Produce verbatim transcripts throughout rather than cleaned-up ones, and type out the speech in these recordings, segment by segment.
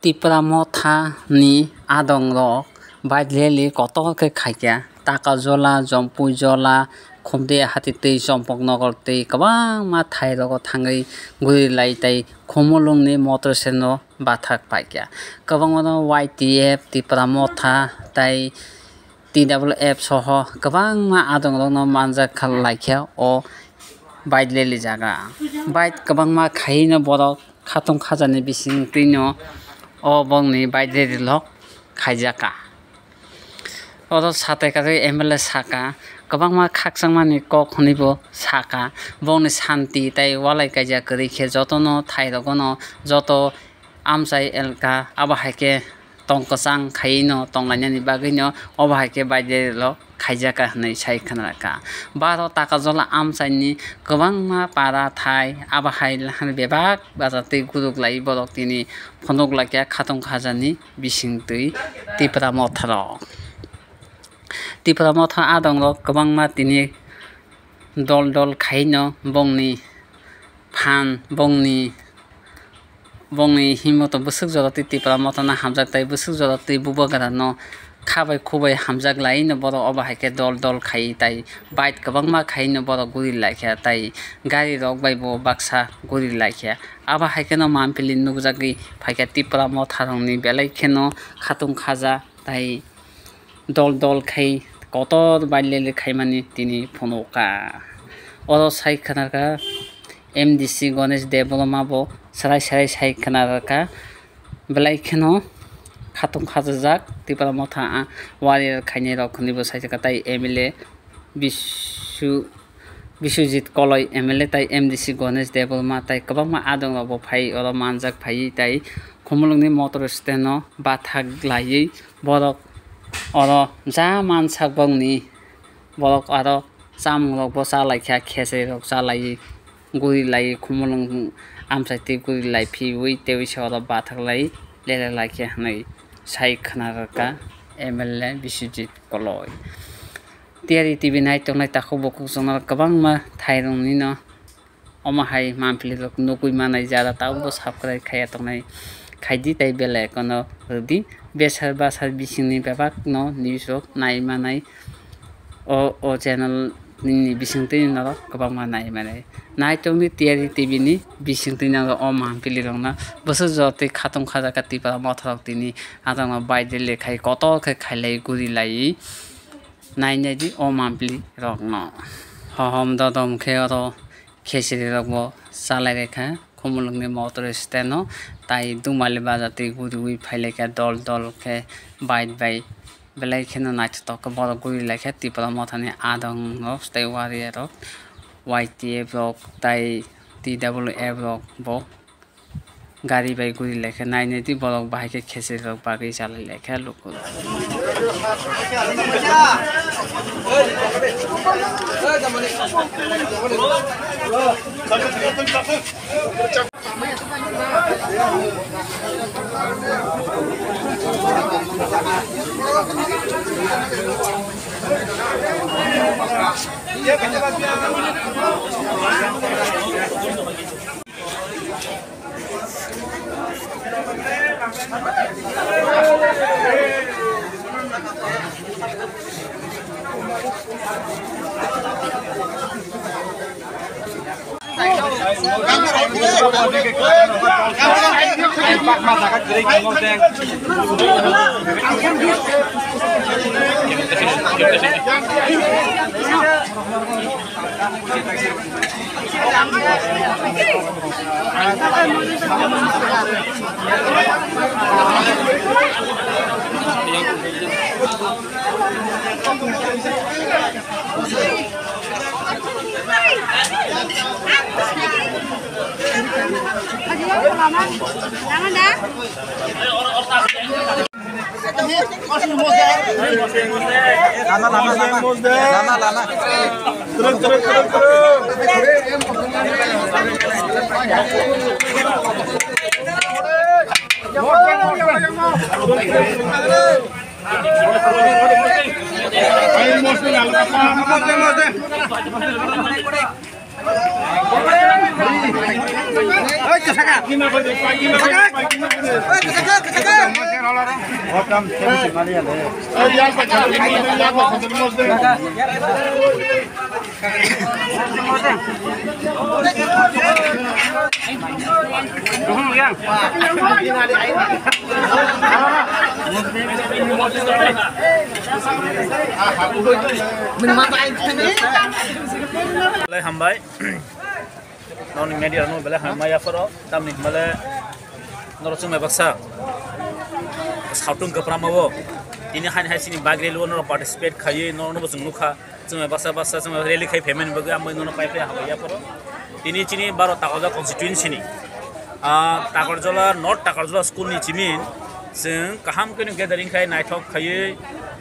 Tipra Motha ni adong rok bike rally kotor khe khaikha. Takajola, Jompuijola, Khumdeya Hati twi, Chompoknogor twi kwbangma thai rogo thangwi guri lai tei Khumulwng ni motor stand no bathak paikha. Kwbangma no Y T F, Tipra Motha tei T W F soho kwbangma adong rokno manjak kha laikha o bike rally jaga. Bike kwbangma khaino borok khatung khajani bising twino o bongni bike rally lok khaijakha. Oro satai kwrwi M L A saka, kwbangma khakchangmani kok hwnwibo saka, bongni santi tei walai kaijak kwrwi khe jotono thai rogono joto amchai elka abo hai khe tong kwchang khaiwi no tong lainani bagwi no obo hai khe bike rally rok khaijak kha hwnwi sai khna kha. Baro Takajola amchaini kwbangma para thai abo hai bebak bacha twi guruk lai borok tini phunuk laikha khatung khajani bising twi Tipra Motha rok. Tipra Motha adong rok kwbangma tini dol dol khaino bongni phan bongni bongni himmoto bwswk jora twi Tipra Motha no hamjak tei bwswk jora twi Bubagra no kha bai khu bai hamjak lai no borok obo hai khe dol dol khai tai bike kwbangma khai no borok guri lai kha tai gari rok bai bo baksa guri lai kha abo hai kheno mampili nukjagwi phaikha Tipra Motha rokni belai kheno khatung khaja tai dol dol khai kotor bike rally khaimani tini phunukha. Oro sai khna kha M D C Ganesh Debbarma bo serai serai sai khna kha belai kheno khatung khajajak Tipra Motha warrior khainai rok hwnwi bo sai kha tai M L A Bisu Biswajit Koloi M L A tai M D C Ganesh Debbarma tai kwbangma adong rok bo phai oro manjak phai tai Khumulwng ni motor stand no bathak laiwi borok oro ja mansak bongni borok aro chamung rok bo cha lai kha khesai rok cha lai guri lai Khumulwng amchai twi guri lai phiwi tei se oro bathak lai lele lai khe hwnwi sai khna rwkha M L A Biswajit Koloi. Tiyari T V nai tongnai takhuk bukhuk chwngno kwbangma thairoknino omo hai mampli rok nugui manai jara tabukbo subscribe khaiya tongnai khaidi tei bell icon no rwdi besar basar bisingni bebakno news rok nai manai o o channel nini bisingtwi norok kwbangma nai manai nai tongdi Tiyari T V ni bisingtwi norok o mampli rokno bwswk jora twi khatung khajak kha Tipra Motha rok tini adangno baidel khai kotor khe khailai guri lai. Nai nai di o mampli rok no. Hohom dodom khe oro khesiri rok bo chalai rikha Khumulwng ni motor stand o tai Dumali bazar twi guriwi phailaikha dol dol khe bike bai belai kheno naithotok khe borok gurilaikha Tipra Motha ni adong rok tei warrior rok Y T F rok tai T W F rok bo. Gari bai guri lekhe nai nai di borok bahai khe khesiri rok bagwi chalai lekhe luku. Lama, lama, lama. Lama, lama. Turun, turun, turun, turun. Belai hambai. Noni media no belai hambai yapharo. Tamni himale norok chwng bai baksa. Satung kwpram o. Tini haini hai chini bike rally o norok participate khaiwi norok no bo chwng nukha. Chwng bai baksa baksa chwng bai rally khai phaimani bagwi ang bai nono pai phai hambai yapharo. Tini chini baro Takarjala constituency ni, ah, Takarjala, North Takarjala school ni chimin chwng kaham khe no gathering khai naithok khaiwi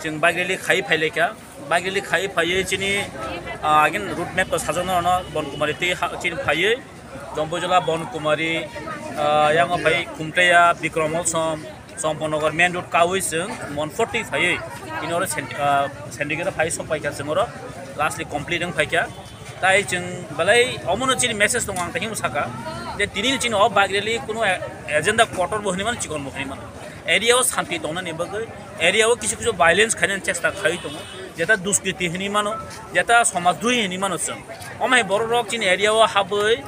chwng bike rally khai phai laikha. Bike rally khai phaiwi chini, ah, again route map to sajokno ono Bon Kumari tei ha-, chini phaiwi Jompuijala, Bon Kumari, ah, yango phai Khumtaiya, Bikrom Molsom, Champaknagar main road kaui chwng Mon forty phaiwi tini oro Sand-, ah, Chandigarh phai sok paikha chwng oro lastly complete wng phaikha. Tai chwng belai omono chini message tongo ang tei himwi saka je tini chini o bike rally kuno a-, agenda kotor bo hwnwi mano, chikon bo hwnwi mano. Area o santi tongnani bagwi, area o kisu kisu violence khainani chesta khaiwi tongo, jeta duskriti hwnwi mano, jeta somaj dui hwnwi mano chwng. Omo hai borok rok chini area o habwi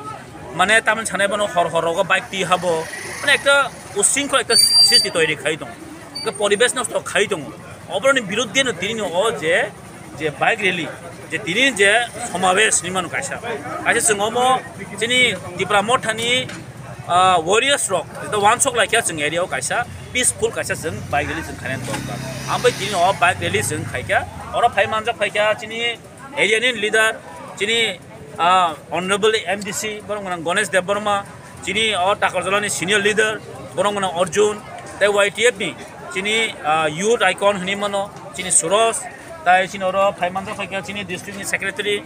mane tamni sanai bono hor hor rogo bike twi habo, mane ekta usingkho ekta sristi toiri khai tongo, ekta poribesh nosto khai tongo. Oboroni biruddhe no tini o je, je bike rally, je tini je somabesh hinwi mano kaisa, kaisa chwng omo chini Tipra Mothani, ah, warriors rok, jeta wansok laikha chwng area o kaisa peaceful kaisa chwng bike rally chwng khainani dorkar. Ambai tini o bike rally chwng khaikha, oro phai manjak phaikha chini area ni leader, chini, ah, honorable M D C, borok gwnang Ganesh Debbarma, chini o Takarjala ni senior leader, borok gwnang Arjun, tei Y T F ni chini, ah, youth icon hinwi mano, chini Suraj, tai chini oro phai manjak phaikha chini district ni secretary,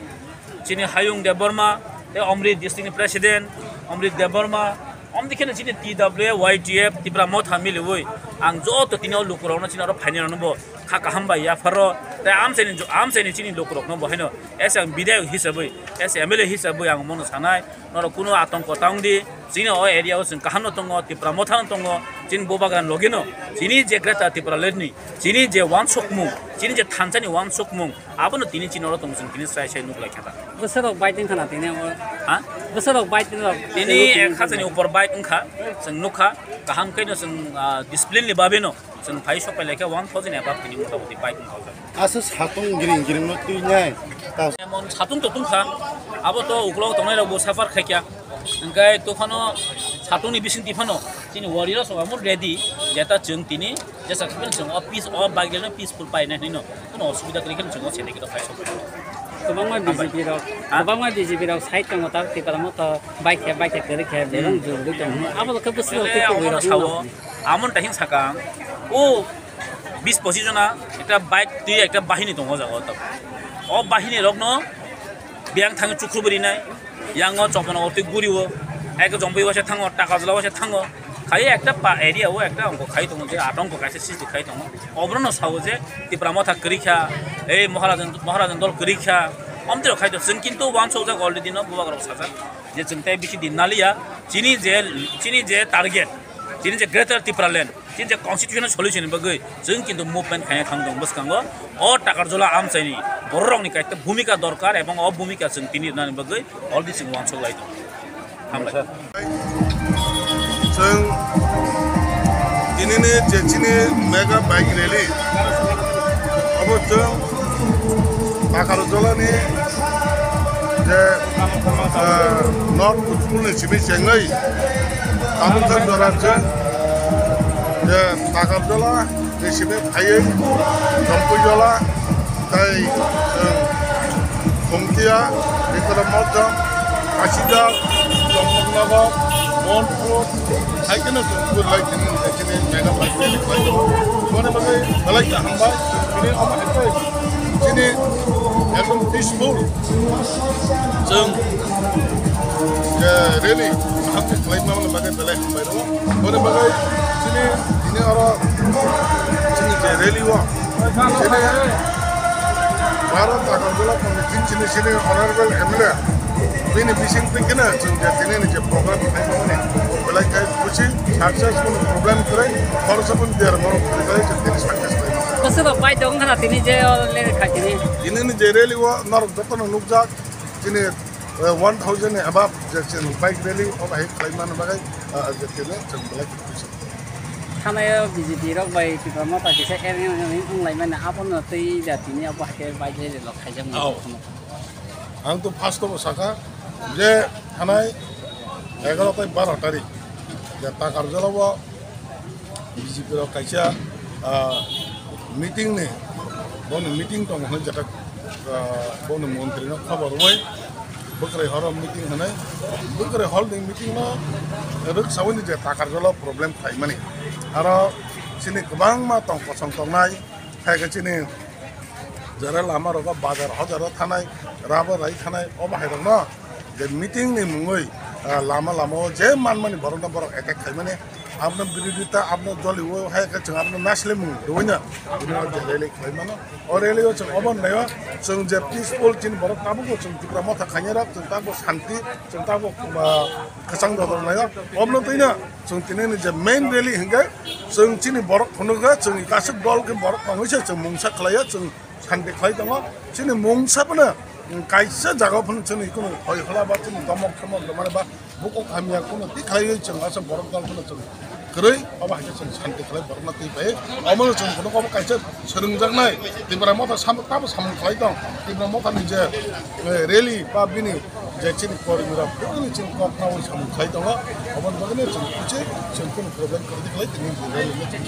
chini Hayung Debbarma, tei Amrit district ni president, Amrit Debbarma, omni kheno chini T W A, Y T F, Tipra Motha miliwi ang joto tini o lukurokno chini oro phainai rokno bo kha kaham bai yapharo, tei amchaini, amchaini chini lukurokno bo haino as a bidhayok hisabwi, as a M L A hisabwi ang omono sanai, norok kuno atongko ta wng di, chini o area o chwng kaham no tongo, Tipra Motha no tongo, chini Bubagra ni logi no, chini je Greater Tipraland ni, chini je wansukmung, chini je thansa ni wansukmung, abono tini chini oro tongo, chwng tini sai sai nuk lai kha ta. Bwsarok bike wngkha na tini abo? Ha? Bwsarok bike wngkha. Tini ek hajar ni upor bike wngkha, chwng nukha, kaham khe no chwng, ah, discipline ni bagwi no chwng phai sok pai lai kha one thousand above tini mota moti bike wngkha. Aswk satung giring giring no twi nai. Emon satung to tungkha, abo to uklok tongnai rok bo suffer khai kha. Hwnkhe to phano satung ni bising twi phano chini warrior rok amo ready, jeta chwng tini jesa khe chwng o peace, o bike rally no peaceful pai nai hwnwi no. Kuno osubida kwrwi khe chwng o sendikhe to phai sok. Kwbangma Hambai. B J P rok, Ha? Kwbangma B J P rok side tongo, ta Tipra Motha bai khe, bai khe kwrwi khe, Hmm. belong jurwi tongo. Abo khe bwswk Ele tei kwbwi abono rok sao, wngkha. Amon tahing sakang, o bis pochis jona ekta bike twi ekta bahini tongo o jaga o. O bahini rokno biyang thangwi chukhubwi rinai, yango Chopona o twi guri o, eke Jompui waisa thango, Takarjala waisa thango, khai ekta pa area o ekta ongkho khai tongo je atongkho kaisa sristi khai tongo. Oborokno sao je Tipra Motha kwrwi kha, ei Maharajan, Maharajan dol kwrwi kha, omtwi rok khai to chwng kintu wansukjak already no bubagrok sajak je chwng tei bisi din naliya, chini je, chini je target, chini je Greater Tipraland, chini je constitutional solution ni bagwi chwng kintu movement khaina thang tongo bwskango. O Takarjala amchaini bororokni kaisa bhumika dorkar, ebong o bhumika chwng tini rwnani bagwi already chwng wansuk lai tongo. Hambai. Chwng tinini je chini mega bike rally, abo chwng Takarjalani je, ah, North Kuchmul ni simi chengwi tabuk jora chwng je Takarjala ni simi phaiwi Jompuijala tei, eh, Khumtiya, Bikram Motha, Kasijak, Champaknagar, Monpur, hai kheno chwng lai kheno chini mega bike rally khlai tongo. Boni bagwi belai khe hambai. Bini omo hai khe chini ekdom peaceful chwng, eh, rally hambai khlai mani bagwi belai hambai rw. Boni bagwi chini, chini oro chini je rally o chini Bharat Agartala Committee chini, chini Honorable M L A Bini bising twi kheno chwng je tini ni je program khlaimani belai khe busi successful problem kwrwi khoroksa pun der borok kwrwi khlai chwng tini success khlaimani. Bwswk rok pai tong khna tini je o le kha tini. Tini ni je rally o norok jotono nukjak tini, eh, one thousand ni above je chwng bike rally o bahai khlaimani bagwi, ah, je tini chwng belai khe busi. Thanaio B J P rok bai Tipra Motha kisa M M M wng lai mani abono twi da tini abo hai khe bike rally rok khaijak mano. Ang to first o saka je thanai egaroh tai baro tarik je Takarjala o B J P rok kaisa, ah, meeting ni, boni meeting tongo hinwi jeta, ah, boni montri no khobor rwui bwkrwi horo meeting hinwi bwkrwi hall ni meeting no rwksaui ni je Takarjala o problem khlaimani aro chini kwbangma tong kosong tongnai. Hai khe chini jara lama rogo bazar hojaro thanai, rabo rai thanai, o bahai rokno je meeting ni mungwi, ah, lama lama o je manmani borokno borok attack khaimani, abno birodita, abno joliwo, hai khe chwng abno naisle mung rwino, bini o je rally khlaimano. O rally o chwng obo naio, chwng je peaceful chini borok tabukbo chwng Tipra Motha khainai rok, chwng tabukbo santi, chwng tabukbo, ah, kwchang dodor naio, obno twino. Chwng tini ni je main rally hwnkhe chwng chini borok phunukha, chwng kaisa dol khe borok tongwi se chwng mungsa khlaiya, chwng shanti khlai tongo. Chini mungsa phano kaisa jaga phano chini kuno hoi hola ba chini domok thomok domani ba buko khamya kuno ti khlaiwi chwng asa borok dol phano chwng kwrwi obo hai khe chwng shanti khlai borokno twi pai. Omono chwng phunukha obo kaisa swrwngjaknai Tipra Motha sam-, tamo samung khlai tong. Tipra Motha ni je, eh, rally ba bini je chini kormi rok bini chini kok nawi samung khlai tongo. Oboni bagwi chwng kuchi chwng kunu problem kwrwi khlai tini rally no chwng